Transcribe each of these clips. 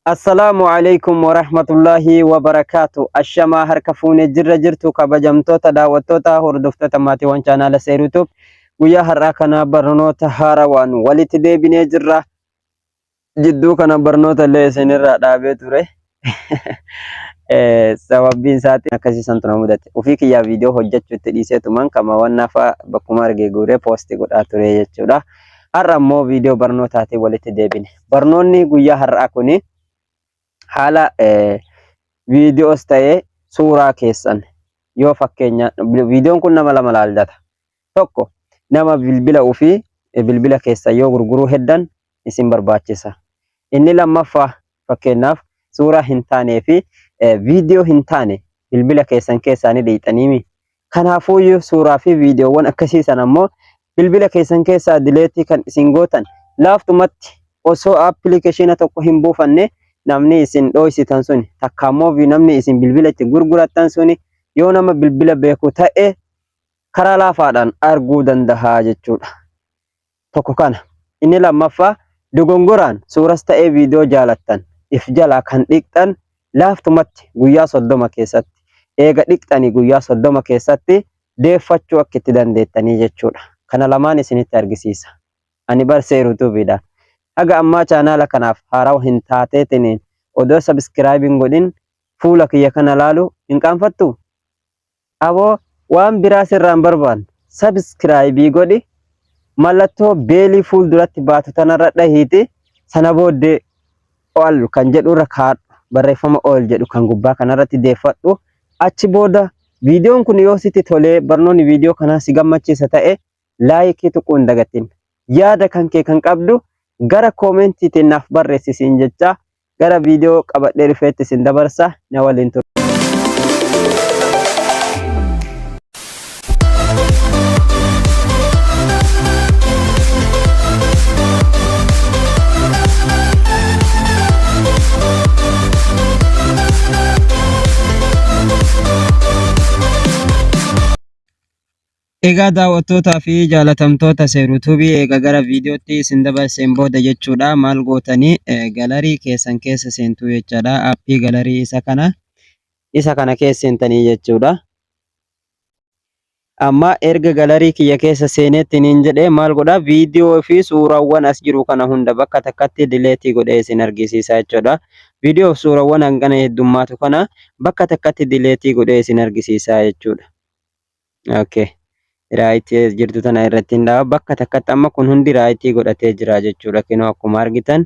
Assalaamu Aleykum Warahmatullaahi Wabarakaatu. Ashamaa harka fuune jirra jirtu kabajamtoota daawwattoota hordoftoota maatiiwwan chaanaala Seeruu Tube. Guyyaa har'aa kana barnoota haarawaan walitti deebinee jirra. Jidduu kana barnoota illee isinirraa dhaabee ture. Sababbiin isaatiin akkasii santu na mudate. Ofii kiyyaa viidiyoo hojjechuu itti dhiiseetuman kama wannaa fa'a bakkuma argee guuree poosti godhaa ture jechuudha. Har'a immoo viidiyoo barnootaatiin walitti deebine. Barnoonni guyyaa har'aa kuni haala viidiyoos ta'ee suuraa keessan yoo fakkeenya viidiyoon kun nama lama laallata. Tokko nama bilbila ofii bilbila keessan yoo gurguruu heddan isin barbaachisa. Inni lammaffaa fakkeenyaaf suuraa hin taanee fi viidiyoo hin taane bilbila keessan keessaa ni dhiqxaniimi. Kanaafuuyyuu suuraa fi viidiyoowwan akkasii sana immoo bilbila keessan keessaa dileetii kan isin gootan laaftumatti osoo appilikeeshina tokko hin buufanne namni isin dhooysitan suni takka immoo namni isin bilbila itti gurgurattan suni yoo nama bilbila beeku ta'e karaa laafaadhaan arguu danda'a jechuudha. Tokko kana. Inni lammaffaa dogongoraan suuras ta'ee viidiyoo jaalattan if jalaa kan dhiqxan laaftumatti guyyaa 30 keessatti eega dhiqxanii guyyaa 30 keessatti deeffachuu akka itti dandeettanii jechuudha. Kana lamaan isinitti argisiisa. Ani bar Seeru Tuubiidha. Haga ammaa chaanaala kanaaf haarawa hin taateetiniin odoo sabiskiraayib hin godhin fuula kiyya kana laalu hin qaanfattuu? Aboo waan biraa sirraa hin barbaannu. Subscribe godhi mallattoo beelii fuulduratti baatu tanarra dhahiiti sana booddee all kan jedhu irra kaadhu barreeffama all jedhu kan gubbaa kanarratti deeffadhu achi booda viidiyoon kun yoo sitti tolee barnoonni viidiyoo kanaa si gammachiisa ta'e laayikii tuquu hin dagatin. Yaada kan kee kan qabdu gara koomentiitiin naaf barreessi siin jechaa gara viidiyoo qabadhee dhufeetti isin dabarsa na waliin tura. Egaa daawwattootaa fi jaalatamtoota Seeru Tuubii eega gara viidiyootti isin dabarseen booda jechuudha maal gootanii galarii keessan keessa seentuu jechaadha aappii galarii isa kana isa kana keessa seentanii jechuudha. Amma erga galarii kiyya keessa seeneetti niin jedhee maal godha viidiyoo fi suuraawwan as jiru kana hunda bakka takkatti dileetii godhee isin argisiisa jechuudha. Viidiyoo fi suuraawwan hangana heddummaatu kana bakka takkatti dileetii godhee isin argisiisa jechuudha. Okay. Raayitii as jirtu tana irratti hin dhaaba. Bakka takkatti amma kun hundi raayitii godhatee jira jechuudha. Kinoo akkuma argitan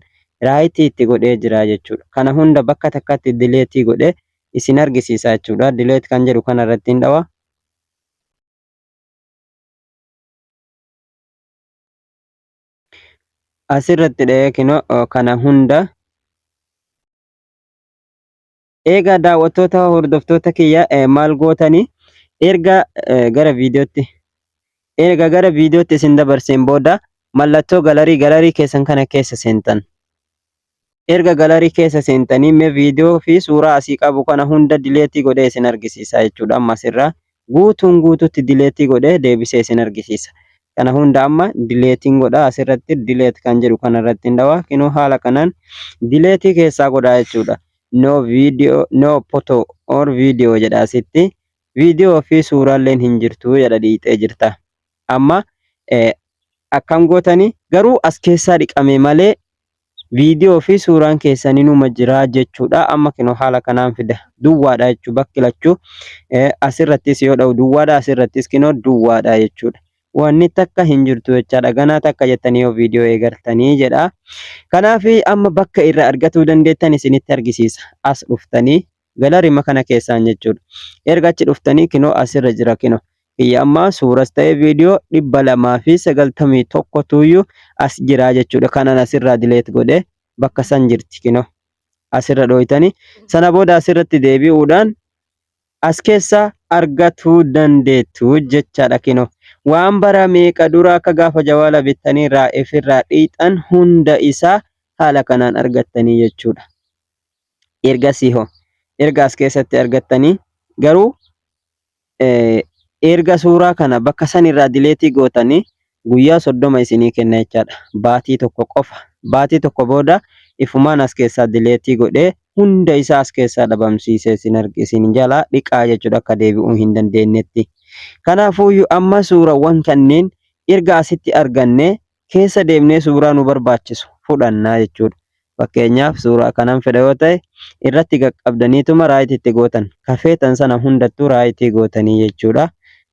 raayitii itti godhee jira jechuudha. Kana hunda bakka takkatti dileetii godhee isin argisiisa jechuudha. Dileet kan jedhu kana irratti hin dhawa. Asirratti dhahee kinoo kana hunda Eegaa daawwattoota hordoftoota kiyya maal gootanii erga gara viidiyootti erga gara viidiyootti isin dabarseen booda mallattoo galarii galarii keessan kana keessa seentan. Erga galarii keessa seentanii mee viidiyoo fi suuraa asii qabu kana hunda dileetii godhee isin argisiisa jechuudha. Amma asirraa guutuun guututti dileetii godhee deebisee isin argisiisa. Kana hunda amma dileetiin godha asirratti dileet kan jedhu kanarratti hin dhawa. Kinoo haala kanaan dileetii keessaa godhaa jechuudha. No video, no photo or video jedha asitti. Viidiyoo fi suuraalleen hin jirtu jedha dhiixee jirta. Amma akkam gootanii garuu as keessaa dhiqame malee viidiyoo fi suuraan keessan inuma jira jechuudha. Amma kinoo haala kanaan fida. Duwwaadha jechuu bakki lachuu asirrattis yoo dha'u duwwaadha asirrattis kinoo duwwaadha jechuudha. Wanni takka hin jirtu jechaadha. Ganaa takka jettanii yoo viidiyoo eegaltanii jedha. Kanaaf amma bakka irraa argatuu dandeettan isinitti argisiisa. As dhuftanii galarima kana keessaan jechuudha. Erga achi dhuftanii kinoo asirra jira kinoo. Kiyya amma suuras ta'e viidiyoo 291 tuyyuu as jira jechuudha. Kanan asirraa dileet godhe bakka san jirti kinoo. Asirra dhooytanii sana booda asirratti deebi'uudhaan as keessa argatuu dandeettu jechaadha kinoo. Waan bara meeqa dura akka gaafa jawaala bittanii irraa ifirraa dhiixan hunda isaa haala kanaan argattanii jechuudha. Ergasii hoo erga as keessatti argattanii garuu erga suuraa kana bakka san irraa dileetii gootanii guyyaa 30 isinii kenna jechaadha. Baatii tokko qofa. Baatii tokko booda Ifumaan as keessaa delete godhee hunda isaa as keessaa dhabamsiisee isin argi isin jalaa dhiqaa jechuudha akka deebi'uu hin dandeenyetti. Kanaafuyyuu amma suurawwan kanneen erga asitti arganne keessa deemnee suuraa nu barbaachisu fudhannaa jechuudha. Fakkeenyaaf suuraa kanan fedha yoo ta'e irratti qaqqabdaniituma right itti gootan. Ka feetan sana hundattuu right gootanii jechuudha.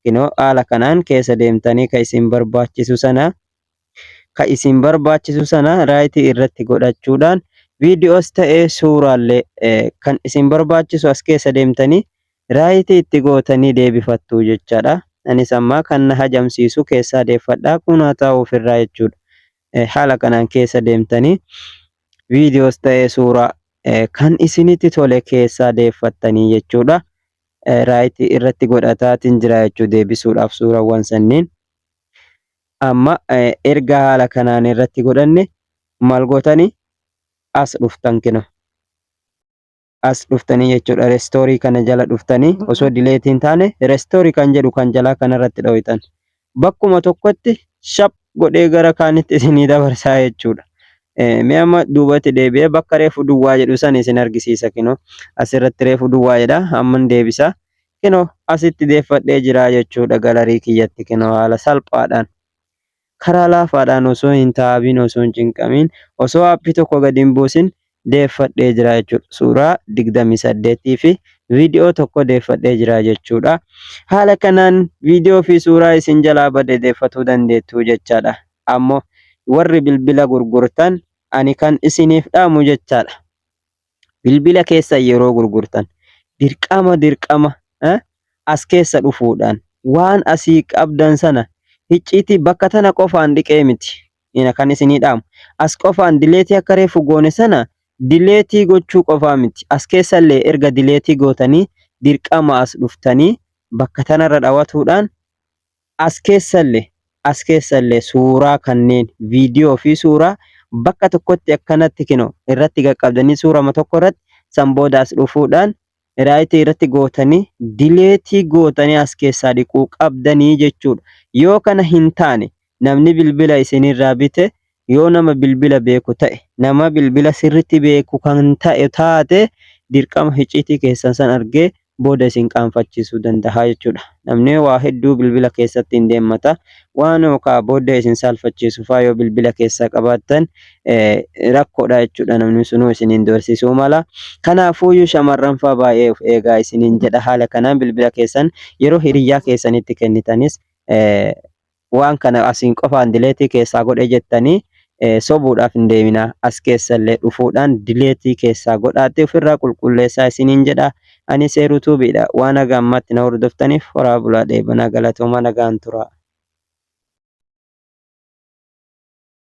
Kinoo haala kanaan keessa deemtanii ka isin barbaachisu sana ka isin barbaachisu sana right irratti godhachuudhaan viidiyoos ta'ee suuraallee kan isin barbaachisu as keessa deemtanii right itti gootanii deebifattu jechaadha. Anis ammaa kan na hajamsiisu keessaa deeffadhaa kun haa ta'u ofirraa jechuudha. Haala kanaan keessa deemtanii viidiyoos ta'ee suuraa kan isinitti tole keessaa deeffattanii jechuudha. Right irratti godhataatiin jira jechuu deebisuudhaaf suurawwan sanniin. Amma erga haala kanaan irratti godhanne maal gootanii as dhuftan kino. As dhuftanii jechuudha. Restore kana jala dhuftanii osoo delete hin taane restore kan jedhu kan jalaa kanarratti dho'itan. Bakkuma tokkotti shap godhee gara kaanitti isinii dabarsaa jechuudha. Mee amma duubatti deebi'ee bakka reefu duwwaa jedhu san isin argisiisa kinoo. Asirratti reefu duwwaa jedha amman deebisa. Kinoo asitti deeffadhee jira jechuudha gallery kiyyatti kinoo haala salphaadhaan. Karaa laafaadhaan osoo hin taa'abiin osoo hin cinqamiin osoo app tokko gadi hin buusin deeffadhee jira jechuudha. Suuraa 28 fi viidiyoo tokko deeffadhee jira jechuudha. Haala kanaan viidiyoo fi suuraa isin jalaa bade deeffatuu dandeettu jechaadha. Ammoo warri bilbila gurgurtan ani kan isiniif dhaamu jechaadha. Bilbila keessan yeroo gurgurtan dirqama dirqama as keessa dhufuudhaan waan asii qabdan sana icciitii bakka tana qofaan dhiqee miti. Ina kan isinii dhaamu. As qofaan delete akka reefu goone sana delete gochuu qofaa miti. As keessallee erga delete gootanii dirqama as dhuftanii bakka tanarra dhawatuudhaan as keessallee suuraa kanneen viidiyoo fi suuraa bakka tokkotti akkanatti kino irratti qaqqabdanii suurama tokko irratti san booda as dhufuudhaan right irratti gootanii delete gootanii as keessaa dhiquu qabdanii jechuudha. Yoo kana hin taane namni bilbila isinirraa bite yoo nama bilbila beeku ta'e, nama bilbila sirritti beeku kan ta'e taate, dirqama hicciitii keessan san argee booda isin qaanfachiisuu danda'a jechuudha. Namni waa hedduu bilbila keessatti hin deemmata. Waan yookaan booda isin saalfachiisu faa yoo bilbila keessaa qabaattan rakkoodha jechuudha. Namni sunuu isiniin doorsisuu mala. Kanaafuyyuu shamarran faa baay'ee of eegaa isiniin jedha. Haala kanaan bilbila keessan yeroo hiriyyaa keessanitti kennitanis waan kana asiin qofaan delete keessaa godhe jettanii sobuudhaaf hin deemina. As keessallee dhufuudhaan delete keessaa godhaatee ofirraa qulqulleessaa isiniin jedha. Ani Seeruu Tuubiidha. Waan haga ammaatti na hordoftaniif horaa bulaa dheebanaa galatoomaa nagaan tura.